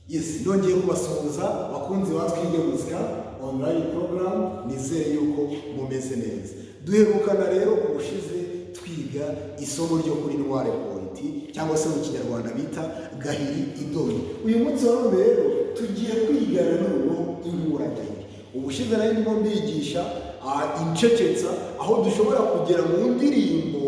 Yes, nongeye kubasuhuza bakunzi ba Twige Muzika online program. Nizere yuko mumeze neza. Duherukana rero ubushize twiga isomo ryo kuri noire point, cyangwa se mu Kinyarwanda bita gahiri idoni. Uyu munsi wa none rero tugiye kwigana noneho inkuragahiri. Ubushize nari ndimo mbigisha incecetsa, aho dushobora kugera mu ndirimbo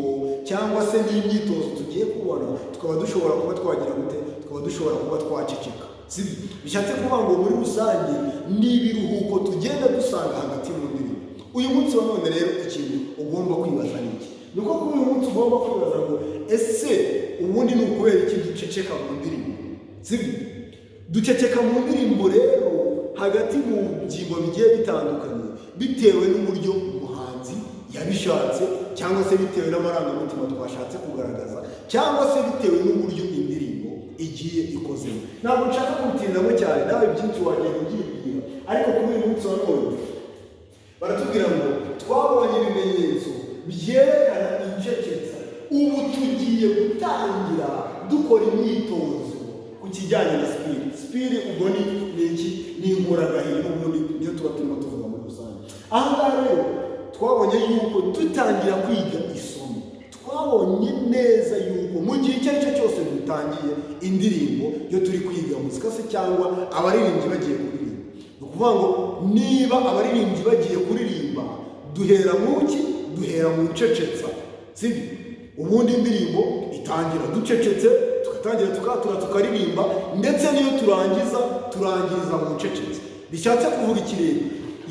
cyangwa se n'imyitozo tugiye kubona, tukaba dushobora kuba twagira gute? Tukaba dushobora kuba twaceceka, sibyo? Bishatse kuvuga ngo muri rusange ni ibiruhuko tugenda dusanga hagati mu ndirimbo. Uyu munsi wa none rero ikintu ugomba kwibaza ni iki? Ni uko kuri uyu munsi ugomba kwibaza ngo: ese ubundi ni ukubera iki duceceka mu ndirimbo? Sibyo? Duceceka mu ndirimbo rero hagati mu byimbo bigiye bitandukanye, bitewe n'uburyo umuhanzi yabishatse, cyangwa se bitewe n'amarangamutima twashatse kugaragaza, cyangwa se bitewe n'uburyo indirimbo igiye ikozemo. Ntabwo nshaka kubitindamo cyane, nawe byinshi wagenda ubyibwira. Ariko kuri uyu munsi wa none baratubwira ngo twabonye ibimenyetso byerekana incecetsa, ubu tugiye gutangira dukora imyitozo ku kijyanye na speed. Speed ubwo ni iki? Ni inkuragahiri n'ubundi, niyo tuba turimo tuvuga muri rusange. Aha ngaha rero twabonye yuko dutangira kwiga isomo, twabonye neza yuko mu gihe icyo ari cyo cyose dutangiye indirimbo, iyo turi kwiga muzika se cyangwa abaririmbyi bagiye kuririmba, ni ukuvuga ngo niba abaririmbyi bagiye kuririmba, duhera mu ki? Duhera mu ncecetsa, sibyo? Ubundi indirimbo itangira ducecetse, tugatangira tukatura, tukaririmba, ndetse n'iyo turangiza turangiriza mu ncecetse. Bishatse kuvuga iki rero?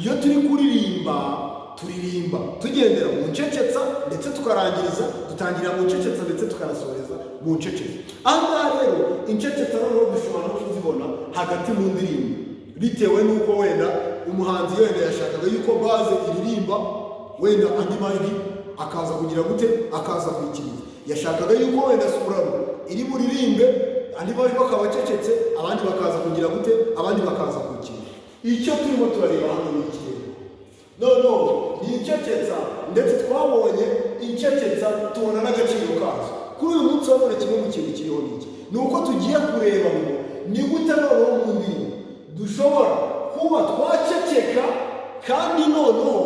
Iyo turi kuririmba, turirimba tugendera mu ncecetsa, ndetse tukarangiriza, dutangira mu ncecetsa ndetse tukanasoreza mu ncecetsa. Aha ngaha rero incecetsa noneho dushobora no kuzibona hagati mu ndirimbo, bitewe n'uko wenda umuhanzi wenda yashakaga yuko bass iririmba, wenda andi majwi akaza kugira gute? Akaza kwikiriza. Yashakaga yuko wenda soprano iri buririmbe, andi majwi akaba acecetse, abandi bakaza kugira gute? Abandi bakaza kwikiriza. Icyo turimo turareba hano ni iki rero? Noneho ni incecetsa, ndetse twabonye incecetsa, tubona n'agaciro kazo. Kuri uyu munsi wa none kimwe mu kintu kiriho ni iki? Ni uko tugiye kureba ngo ni gute noneho mu ndirimbo dushobora kuba twaceceka, kandi noneho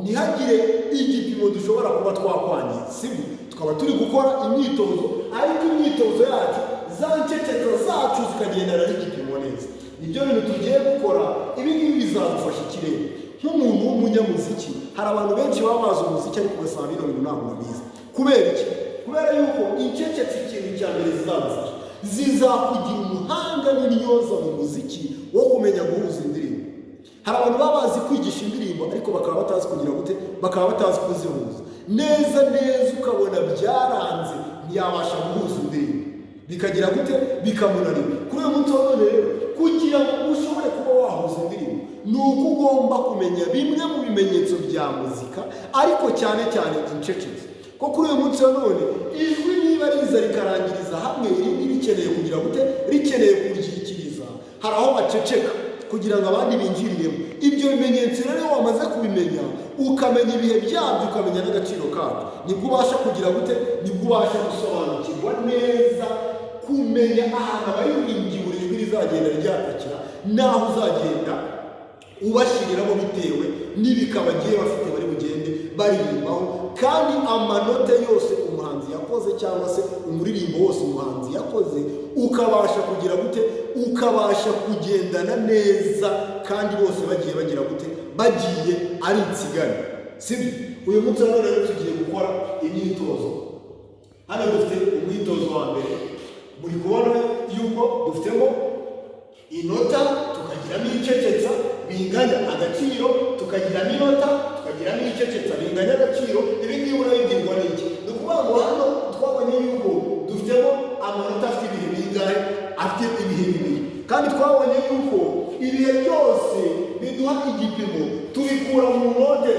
ntihagire igipimo dushobora kuba twakwangiza, sibyo? Tukaba turi gukora imyitozo, ariko imyitozo yacu, za ncecetsa zacu zikagendana n'igipimo neza. Nibyo bintu tugiye gukora. Ibi ngibi bizadufasha ikirere nk'umuntu w'umunyamuziki. Hari abantu benshi baba bazi umuziki, ariko ugasanga bino bintu ntabwo babizi. Kubera iki? Kubera yuko incecetse, ikintu cya mbere zizagufasha, zizakugira umuhanga n'intyoza mu muziki wo kumenya guhuza indirimbo. Hari abantu baba bazi kwigisha indirimbo, ariko bakaba batazi kugira gute? Bakaba batazi kuzihuza neza neza, ukabona byaranze, ntiyabasha guhuza indirimbo, bikagira gute? Bikamunanira. Kuri uyu munsi wa none rero, kugira ngo ushobore kuba wahuza indirimbo, ni uko ugomba kumenya bimwe mu bimenyetso bya muzika, ariko cyane cyane incecetse. Ko kuri uyu munsi wa none ijwi niba riza rikarangiriza hamwe, irindi rikeneye kugira gute? Rikeneye kuryikiriza. Hari aho baceceka kugira ngo abandi binjiriremo. Ibyo bimenyetso rero iyo wamaze kubimenya, ukamenya ibihe byabyo, ukamenya n'agaciro kabyo, nibwo ubasha kugira gute? Nibwo ubasha gusobanukirwa neza, kumenya ahantu abaririmbyi buri jwi rizagenda ryatakira n'aho uzagenda ubashyiriramo, bitewe n'ibika bagiye bafite bari bugende baririmbaho, kandi amanota yose umuhanzi yakoze cyangwa se umuririmbo wose umuhanzi yakoze, ukabasha kugira gute? Ukabasha kugendana neza, kandi bose bagiye bagira gute? Bagiye ari insigane, sibyo? Uyu munsi wa none rero tugiye gukora imyitozo. Hano dufite umwitozo wa mbere. Muri kubona yuko dufitemo inota, tukagiramo icecetsa binganya agaciro, tukagiramo inota, tukagiramo icecetsa binganya agaciro. Ibi ngibi urabibwirwa n'iki? Ni ukuvuga ngo hano twabonye yuko dufitemo amanota afite ibihe bingahe? Afite ibihe bibiri. Kandi twabonye yuko ibihe byose biduha igipimo tubikura mu note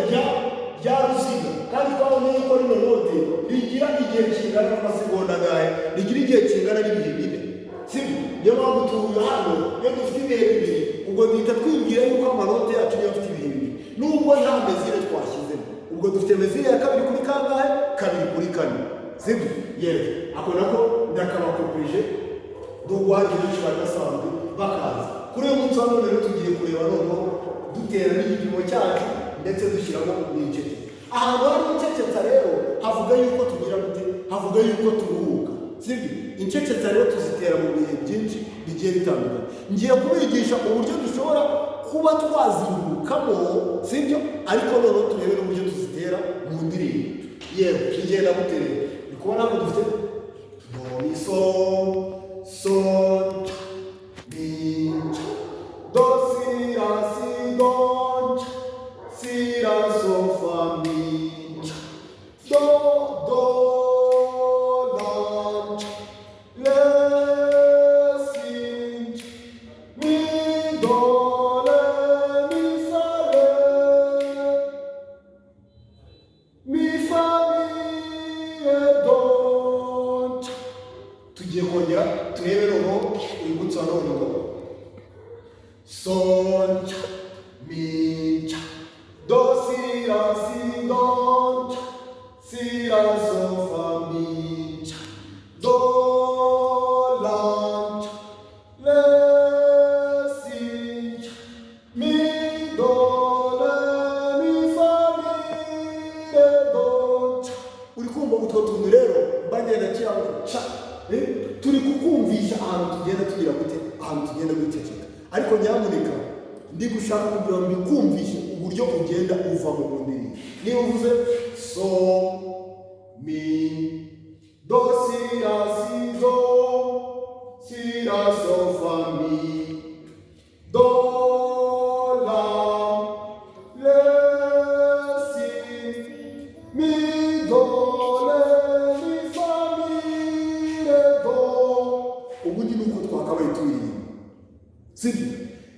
rya ruziga. Kandi twabonye yuko rino note rigira igihe kingana n'amasegonda angahe? Rigira igihe kingana n'ibihe 4, sibyo? Niyo mpamvu tuvuga hano, iyo dufite ibihe bibiri, ubwo duhita twibwira yuko amanota yacu niyo afite ibihe bibiri, nubwo nta mesure twashyizemo. Ubwo dufite mesure ya kabiri kuri kangahe? Kabiri kuri kane, sibyo? Yego, ako nako ndakabakopeje, nubwo hari benshi bari basanzwe bakazi. Dutera n'igipimo cyacu, ndetse dushyiramo n'incecetsa. Ahantu hari incecetsa rero havuga yuko tugira gute? Havuga yuko turuhuka, sibyo? Incecetsa rero tuzitera mu bihe byinshi bigiye bitandukanye. Ngiye kubigisha uburyo dushobora kuba twaziruhukamo, sibyo? Ariko noneho turebe n'uburyo tuzitera mu ndirimbo. Yewe, bigenda gute rero? Ni kubona ko dufite do, mi, so, so, mi, do, si, la, si, do, si, la, so, fa, mi, do, do, la, re, si, mi, do, re, mi, fa, re, mi, fa, mi, re, do. Tugiye kongera turebe noneho uyu munsi wa none ngo so, mi, do, si, la, si, do, si, la, so, fa, mi, do, la, re, si, mi, do, re, mi, fa, mi, re, do. Uri kumva utwo tuntu rero mbagenda nshyiramo ca, turi kukumvisha ahantu tugenda tugira gute, ahantu tugenda duceceka. Ariko nyamuneka, ndi gushaka kugira ngo mbikumvishe uburyo ugenda uva mu ndirimbo. Niba uvuze so, mi, do, si, la, si, do, si, la, so, fa, mi, do, la, re, si, mi, do, re, mi, fa, mi, re, do. Ubundi ni uko twakabaye turirimba, sibyo?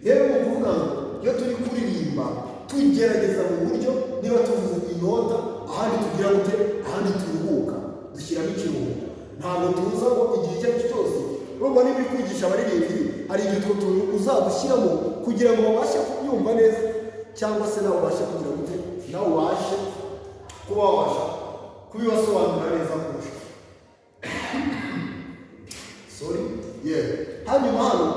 Rero ni ukuvuga ngo iyo turi kuririmba tugerageza mu buryo niba tuvuze inota, ahandi tugira gute? Ahandi turuhuka, dushyiramo ikiruhuko. Ntabwo tuza ngo igihe icyo ari cyo cyose. Urumva, niba uri kwigisha abaririmbyi, hari igihe utwo tuntu uzadushyiramo kugira ngo babashe kubyumva neza, cyangwa se nawe ubashe kugira gute? Nawe ubashe kuba wabasha kubibasobanurira neza kurusha. Sorry, yeah. Hanyuma hano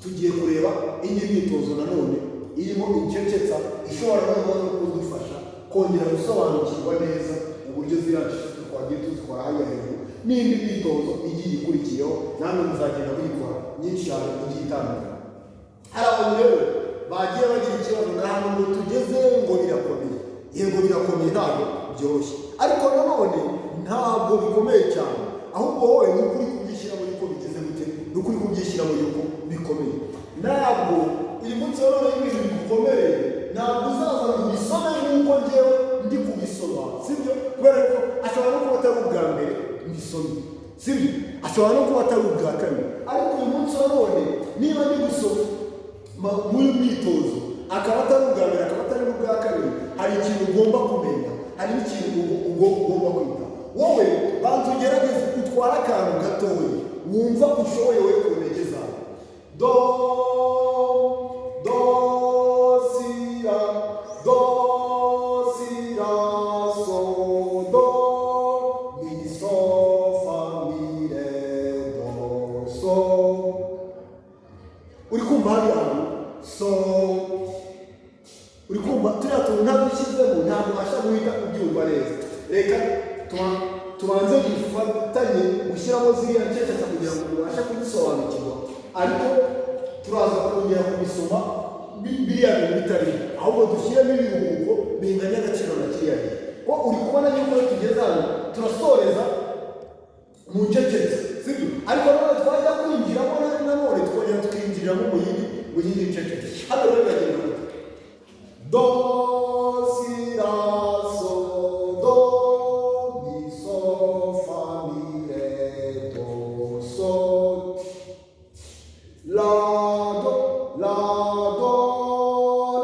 tugiye kureba indi myitozo nanone irimo incecetsa, ishobora noneho no kudufasha kongera gusobanukirwa neza uburyo ziriya ncecetsa twagiye tuzikora hariya hejuru, n'indi myitozo igiye ikurikiyeho namwe muzagenda muyikora myinshi cyane igiye itandukanye. Hari abantu rero bagiye bagira ikibazo ngo ahantu ngo tugeze ngo birakomeye. Yego, birakomeye, ntabwo byoroshye, ariko nanone ntabwo bikomeye cyane. Ahubwo wowe ni ukuri kubyishyiramo yuko bigeze gute? Ni ukuri kubyishyiramo yuko bikomeye. Ntabwo uyu munsi wa none ibintu bigukomereye, ntabwo uzaza ngo ubisome nk'uko njyewe ndi kubisoma, sibyo? Kubera yuko ashobora no kuba atari ubwa mbere mbisomye, sibyo? Ashobora no kuba atari ubwa kabiri. Ariko uyu munsi wa none niba ndi gusoma muri myitozo, akaba atari ubwa mbere, akaba atari n'ubwa kabiri, hari ikintu ugomba kumenya, hari n'ikintu ugomba kwita. Wowe banza ugerageze utware akantu gatoya wumva ushoboye wowe ku ntege zawe. Do, do, si, la, do, si, la, so, do, mi, so, fa, mi, re, do, so. Uri kumva hariya hantu so? Uri kumva turiya tuntu ntabwo ushyizemo, ntabwo ubasha guhita ubyumva neza. Reka tubanze dufatanye gushyiramo ziriya ncecetse kugira ngo ubashe kubisobanukirwa, ariko turaza kongera kubisoma biriya bintu bitarimo, ahubwo dushyiremo ibiruhuko binganya agaciro na kiriya gihe. Ko uri kubona yuko iyo tugeze hano turasoreza mu ncecetse, sibyo? Ariko nanone twajya kwinjiramo, nanone tukongera tukinjiriramo mu yindi ncecetse. Hano rero biragenda gute? Do, si, la, so, do, mi, so, fa, mi, re, do, so, la, do, la, do,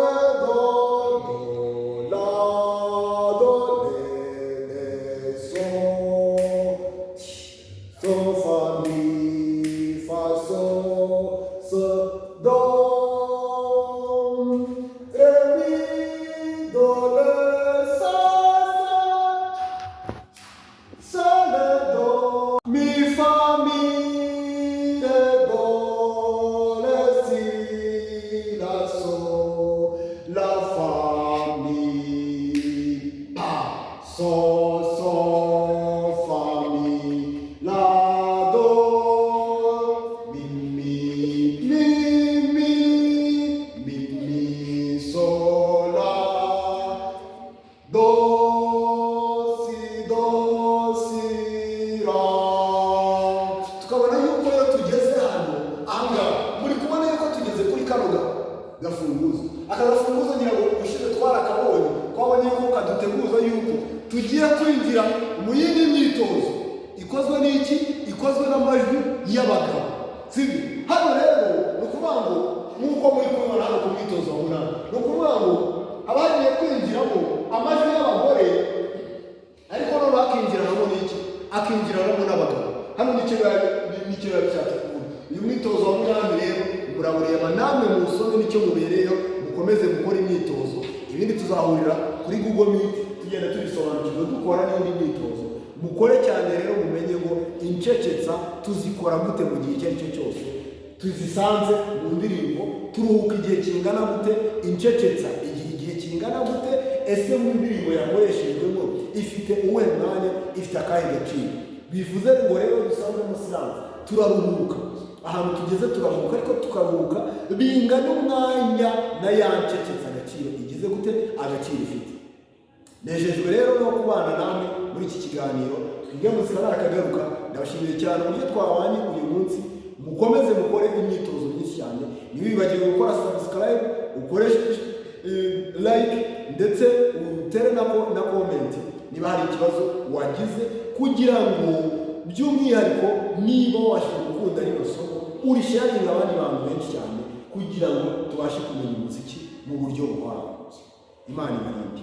re, do, do, la, do, re, re, so, so, fa, mi, fa, so, so, do, re, mi, do, re, sa, sa, sa, re, do, mi, fa, mi, re, do, re, si, la, so, la, kano gafunguzo. Aka gafunguzo, ngira ngo ushize twarakabonye, twabonye yuko kaduteguza yuko tugiye kwinjira mu yindi myitozo ikozwe n'iki? Ikozwe n'amajwi y'abagabo, sibyo? Hano rero ni ukuvuga ngo, nk'uko muri kubibona hano ku mwitozo wa munani, ni ukuvuga ngo haba hagiye kwinjiramo amajwi y'abagore, ariko noneho hakinjiranamo n'iki? Akinjiranamo n'abagabo. Hano nicyo biba bishatse kuvuga. Uyu mwitozo wa munani rero murawureba namwe, muwusome, nicyo mubereyeho. Mukomeze gukora imyitozo, ibindi tuzahurira kuri Google Meet, tugenda tubisobanukirwa, dukora n'indi myitozo. Mukore cyane rero, mumenye ngo incecetsa tuzikora gute mu gihe icyo ari cyo cyose tuzisanze mu ndirimbo, turuhuka igihe kingana gute, incecetsa igihe kingana gute, ese mu ndirimbo yakoreshejwemo ifite uwuhe mwanya, ifite akahe gaciro? Bivuze ngo rero dusanzemo silence, turaruhuka. Ahantu tugeze turaruhuka, ariko tukaruhuka bingana umwanya na ya ncecetsa agaciro igize gute, agaciro ifite. Nejejwe rero no kubana namwe muri iki kiganiro Twige Muzika nakagaruka. Ndabashimiye cyane uburyo twabanye uyu munsi. Mukomeze mukore imyitozo myinshi cyane. Ntiwibagirwe gukora subscribe, ukore like, ndetse utere na comment niba hari ikibazo wagize, kugira ngo by'umwihariko niba wabashije gukunda rino somo, urisharinga abandi bantu benshi cyane, kugira ngo tubashe kumenya umuziki mu buryo buhoraho. Imana ibarinde.